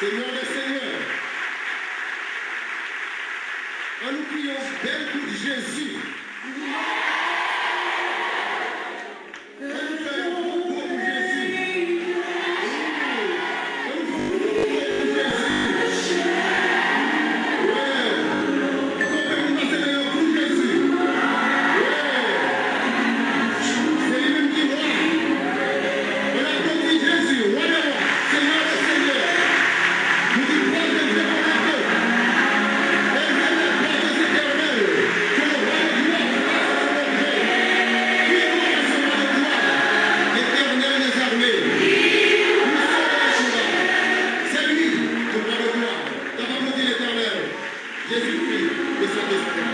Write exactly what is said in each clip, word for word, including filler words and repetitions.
Seigneur des Seigneurs. Ann nou kriye yon bèl kout Jezi. Ann nou fè yon gwo gwo pou Jezi. Ann nou fè yon gwo gwo pou Jezi. Wi. Ann nou fè moun pase nan yon pou Jezi. Wi. Se li menm ki wa. Ann aplodi Jezi, wa dè wa, Senyè dè senyè. Nou di pòt de Dye konekte. Élevez la voix des éternels, que le roi de gloire passe sur notre vie. Crions à ce roi de gloire, l'Éternel des armées. Puissant et inchangable. C'est lui, le roi de gloire. T'as pas applaudi l'Éternel. Jésus-Christ, le Saint-Esprit.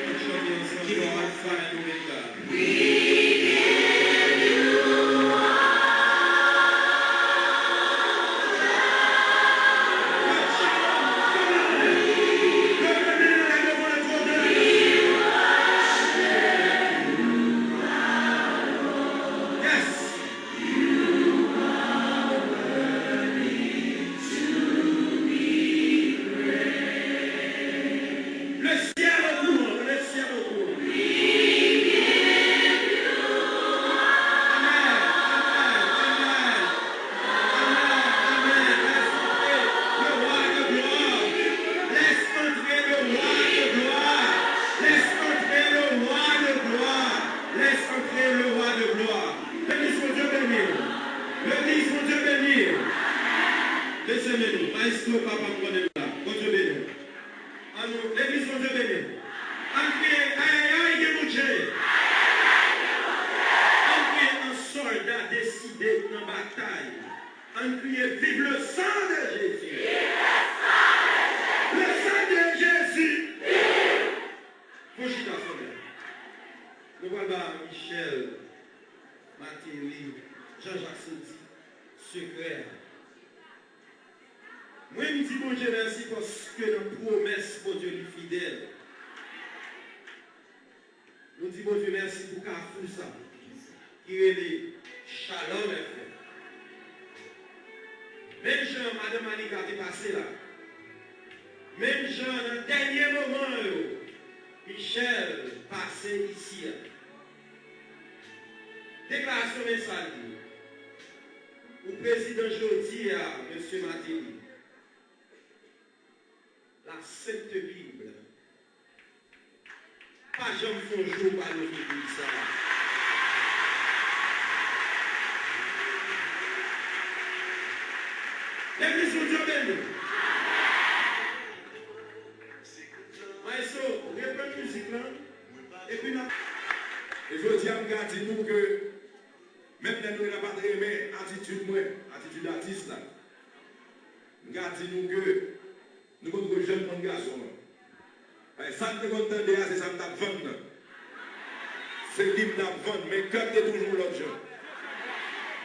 Ann chante ansanm, Alpha and Omega. Le ciel au courant, le ciel au courant. Amen, amen, amen, amen, amen. Laisse entrer le roi de gloire. Laisse entrer le roi de gloire. Laisse entrer le roi de gloire. Laisse entrer le roi de gloire. Legliz, Bondye beni w. Legliz, Bondye beni w. Desann men nou. Maestro, papa m konnen w la. Bondye beni w. Ann nou, legliz, Bondye beni w. Ann kriye, ayayay, gen Bondye. Ann kriye, an sòlda deside nan batay. Ann kriye, vive le sang de Jésus. Le sang de Jésus. Fon chita, frè m. Nou pral ba Michel Martelly, Jean Jacques Sainty, sekrè a. Mwen, m di Bondye mèsi paske nan pwomès Bondye li fidèl. Nou di Bondye mèsi pou kafou sa ki rele Shalom F M. Menm jan madanm Malika te pase la, menm jan nan dènye moman yo, Michel pase isi a. Deklarasyon men sa l di. Ou prezidan jodi a, mesye Martelly. La Sainte Bible pa janm fè yon jou w pa leve pou li sa. Legliz, Bondye beni w. Maestro, reprann mizik lan, epi n ap... E jodi a, m ka di nou ke menm lè nou pa t renmen atitid mwen, atitid atis la, m ka di nou ke nou potko janm konn gason an. Paske sa m te konn tande a, se sa m t ap vann nan. Se li m t ap vann, men kè m te toujou yon lòt jan.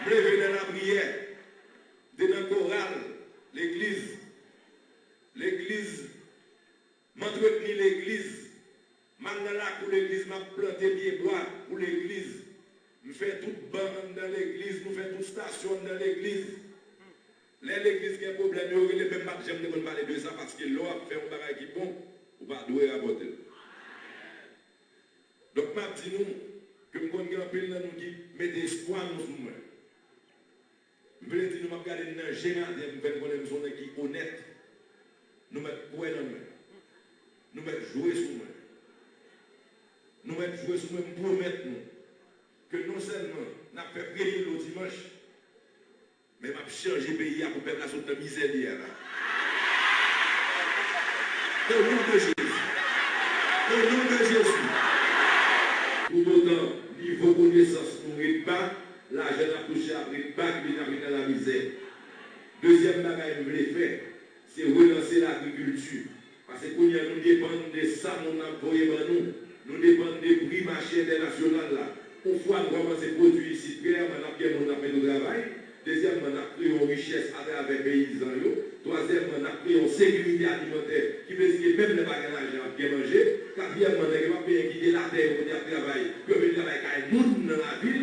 M leve nan lapriyè, m te nan koral legliz. Legliz, m antretni legliz. M al nan lakou legliz, m ap plante pyebwa pou legliz. M fè tout ban anndan legliz, nou fè tout estasyon anndan legliz. Lè legliz gen pwoblèm, yo rele, men m pa t janm te konn pale de sa, paske lè w ap fè yon bagay ki bon, ou pa dwe rapòte l. Donk, m ap di nou ke m konn gen anpil nan nou ki mete espwa nou sou mwen. M vle di nou, m ap gade n nan je maten, m fè n konnen m se yon nèg ki onèt. Nou mèt kwè nan mwen. Nou mèt jwe sou mwen. Nou mèt jwe sou mwen, m pwomèt nou ke non sèlman n ap fè premye lo dimanch, men m ap chanje peyi a pou pèp la sot nan mizè li ye a la. O non de Jezi. O non de Jezi. Toutotan nivo konesans nou ret ba, lajan n ap touche ap ret ba, epi n ap ret nan lamizè. Dezyèm bagay m vle fè, se relanse lagrikilti. Paske kounye a, nou depann de sa moun ap voye ban nou. Nou depann de pri mache entènasyonal la. Yon fwa n kòmanse pwodui isit, premyèman, n ap gen moun n ap mete travay. Dezyèmman, n ap kreye yon richès atravè peyizan yo. Twazyèmman, n ap kreye yon sekirite alimantè, ki vle di ke menm lè pa gen lajan, ap gen manje. Katriyèmman, nèg yo p ap bezwen kite latè yo kote y ap travay pou yo vin travay kay moun nan lavil.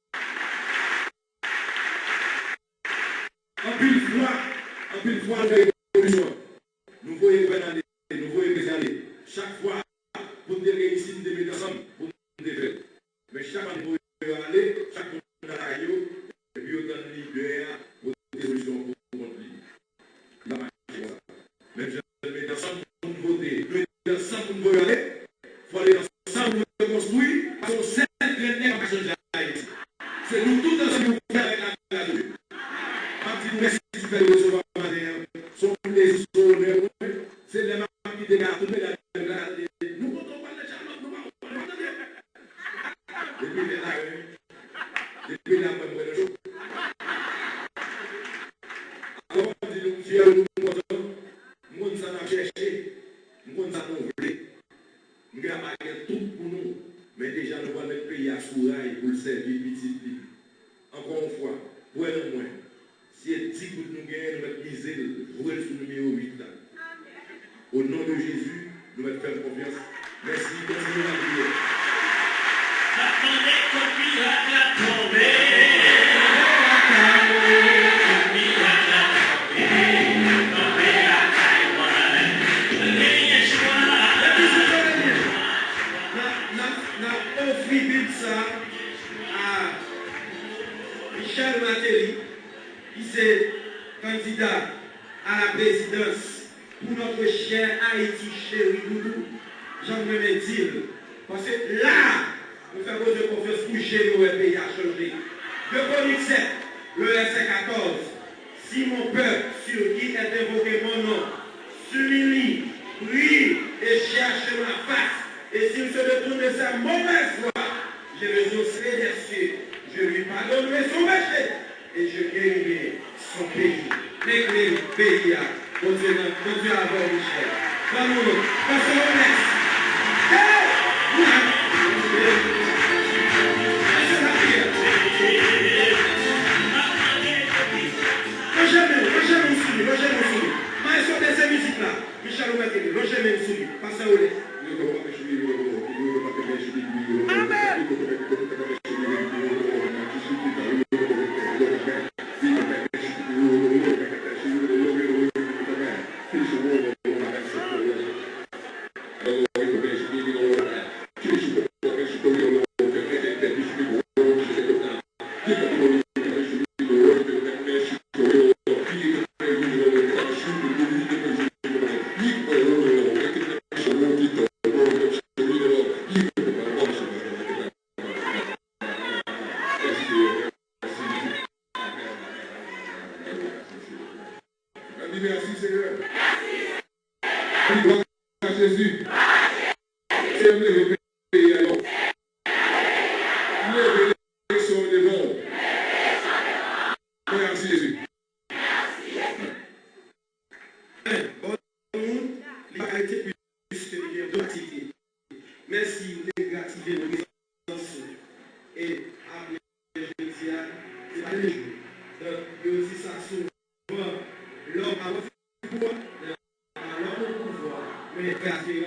Anpil fwa, anpil fwa, nou fè revolisyon. Nou voye gouvènman ale, nou voye prezidan ale. Chak fwa, pou n te reyisi, n te met ansanm pou n te fè l. Men chak fwa n voye yo ale, chak moun nan lakay yo, epi yo tann lidè a pote solisyon pou kont li. Li pa mache konsa. Menm jan n met ansanm pou n vote, nou met ansanm pou n voye yo ale, fò n met ansanm pou n rekonstwi, paske yon sèl grenn nèg pa ka chanje Ayiti. Se nou tout ansanm ki pou fè avèk lavi a tou. M ap di nou mèsi pou fè nou resevwa maten an. Se yon plezi, se yon onè pou mwen. Se lè m ap kite la, tout medam yo la, nou kontan w pral nan Chalòt, nou pa kontan, nou pa tande. Depi lè la, wi. Depi lè a, mwen, mwen nan cho. Alò, m di nou, m fyè de nou, m kontan. M konn sa n ap chèche. M konn sa nou vle. M gen apayè tout pou nou. Men deja, nou pral met peyi a sou ray pou l sèvi pitit li. Ankò yon fwa, kwè nan mwen. Si e ti goud nou genyen, nou mèt mize l, voye l sou nimewo uit la. O non de Jezi, nou mèt fè m konfyans. Mèsi, kontinye lapriyè. N ap mande kot mirak la tonbe. Kot mirak la tonbe. Tonbe lakay mwen. Mwen genyen chwa. N ap, n ap, n ap ofri Bib sa a Michel Martelly, ki se kandida a la prezidans pou notre chère Haïti chérie doudou, jan m renmen di l, paske la, nou fè Bondye konfyans pou je nou wè peyi a chanje. De Konik sèt, le verset quatorze, si mon peuple sur qui est invoqué mon nom s'humilie, prie et cherche ma face, et s'il se détourne de sa mauvaise voie, je les exaucerai des cieux, je lui pardonnerai son péché et je guérirai son pays. Regle peyi a. Bondye nan, Bondye avè w, Michel. Ban nou, pase yon nèks. Hey! Mwen se lapriyè. Lonje men w, lonje men w sou li, lonje men w sou li. Maestro, bese mizik la. Michel, ou mèt rete. Lonje men w sou li. Pase yon nèks. Amen. Ann di mèsi, Senyè. Ann di glwa a Jezi. Senyè, m leve peyi a devan w. M leve eleksyon an devan w. Mèsi, Jezi. Fè atire